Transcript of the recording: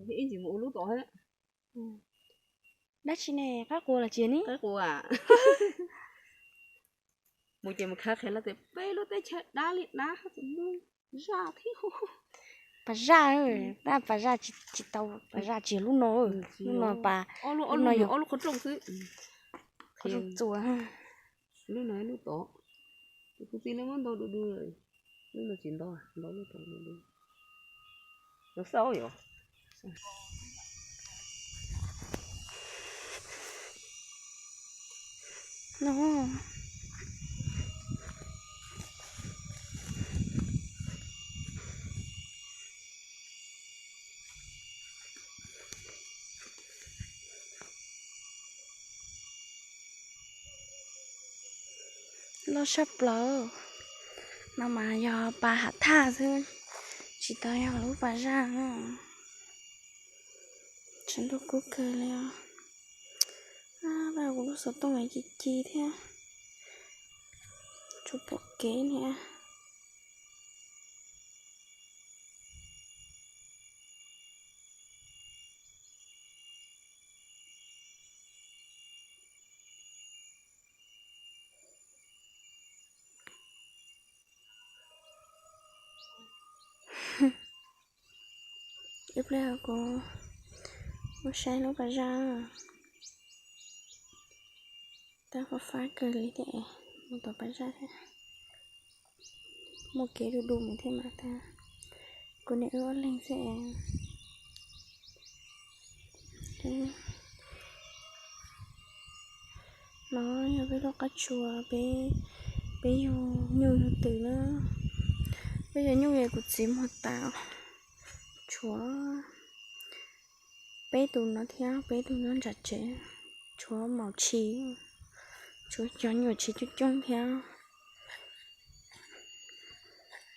Ib ntsis mus ua lub tod. Dab tsi ne, qaib qua los tsis ne? Qaib qua. Mus ces mus khav qhia lawv tias peb lub teb chaws dab li dab tsis muaj zaj thiab. Pas zaj, tab pas zaj tsis tau, pas zaj tsis yog lub no, lub no pas, lub no yog ob lub qhov rooj xwb. Qhov rooj txuas. Lub no lub tod, kuv tij lawv muab ntaus du du, lub no tsis ntaus, ntaus lub tod du du. Xauj yom. No. Loj saj plaws. No mas yog pas hav thaj xwb, tsis tau yog lub pas zaj. Tshav ntuj kub kawg li os. Vaj, kuv lub xov tooj ci ci thiab. Tsuas pom kev niam. Ib pliag kuv mus saib lub pas zaj. Tab fab fab kawg li thiab, mus tom pas zaj thiab. Muaj kev du du mus thiab mas tab, kuv niam wb ob leeg xwb. No yog peb lub qab tsua, peb, peb yug nyuj yug twm na. Peb yug nyuj es kuv txiv muag tas, tshuav peb tus no thiab peb tus nyob nram tsev, tshuav maum tshis, tshuav cov nyuam tshis coob coob thiab.